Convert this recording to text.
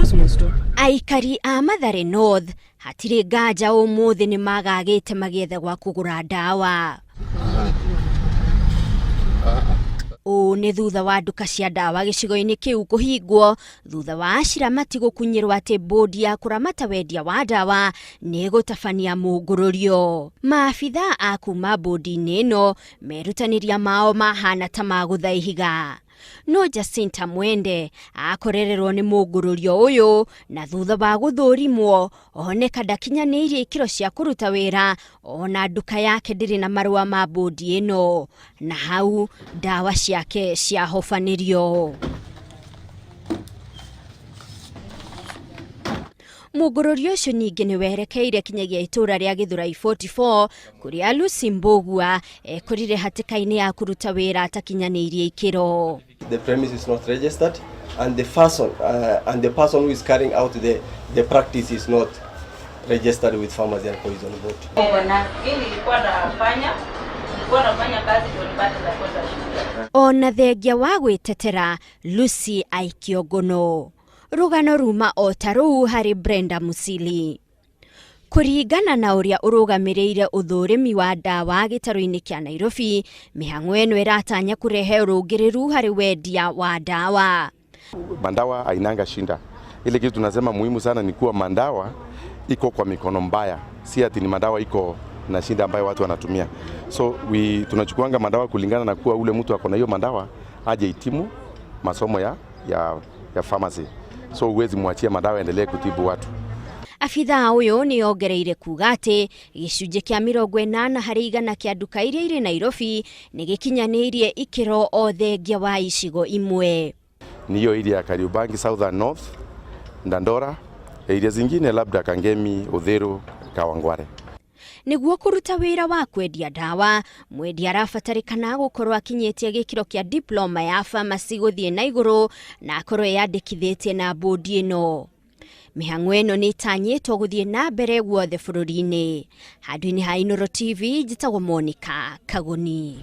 Small store. Aikari a Mathare North hatirĩ nganja ũmũthĩ nĩ magagĩte magĩetha gwa kũgũra ndawa. Ũũ nĩ thutha wa nduka cia ndawa gĩcigo-inĩ kĩu kũhingwo thutha wa aciramati gũkunyĩrwo atĩ bodi ya kũramata wendia wa ndawa nĩ ĩgũtabania mũngũrũrio. Maabitha a kuma bodi-inĩ ĩno merutanĩria mao mahana ta magũtha ihiga. No Jacinta Mwende akorererwo nĩ mũngũrũrio ũyũ na thutha wa gũthũrimwo oneka ndakinyanĩirie ikĩro cia kũruta wĩra ona nduka yake ndĩrĩ na marũa ma bodi ĩno na hau ndawa ciake ciahobanĩrio. Mũngũrũrio ũcio ningĩ nĩ werekeire kinyagia itũũra rĩa Gĩthũrai 44 kũrĩa Lucy Mbũgua ekorire hatĩka-inĩ ya kũruta wĩra atakinyanĩirie ikĩro. The premise is not registered and the person and the person who is carrying out the practice is not registered with Pharmacy and Poison Board. Mimi nilikuwa nafanya kazi ndio nipate za kwenda shule. Ona thengia wa gwĩtetera Lucy aikio ngono. Rũgano ruma o ta rũu harĩ Brenda Musili. Kũringana na ũrĩa ũrũgamĩrĩire ũthũrimi wa ndawa gĩtarũ-inĩ kĩa Nairobi, mĩhang'o ĩno ĩratanya kũrehe ũrũngĩrĩru harĩ wendia wa ndawa. Mandawa hainanga shinda. Ile kitu tunasema muhimu sana ni kuwa mandawa iko kwa mikono mbaya, si ati ni madawa iko na shinda ambayo watu wanatumia. So tunachukuanga madawa kulingana na kuwa ule mtu ako na hiyo madawa aje hitimu masomo ya pharmacy. So huwezi mwachia madawa endelee kutibu watu. Abithaa ũyũ nĩ ongereire kuga atĩ gĩcunjĩ kĩa 80% kĩa nduka iria irĩ Nairobi nĩ gĩkinyanĩirie ikĩro o thengia wa icigo imwe. Ni hiyo area ya Kariobangi, Southern North, Dandora, area zingine labda Kangemi, Uthiru, Kawangware. Nĩguo kũruta wĩra wa kwendia ndawa, mwendia arabatarĩkana gũkorwo akinyĩtie gĩkĩro kĩa diploma ya pharmacy gũthiĩ na igũrũ na akorwo eyandĩkithĩtie na bodi ĩno. Mĩhang'o ĩno nĩ ĩtanyĩtwo gũthiĩ na mbere guothe bũrũri-inĩ. Handũ-inĩ ha Inooro TV, njĩtagwo Monica Kagoni.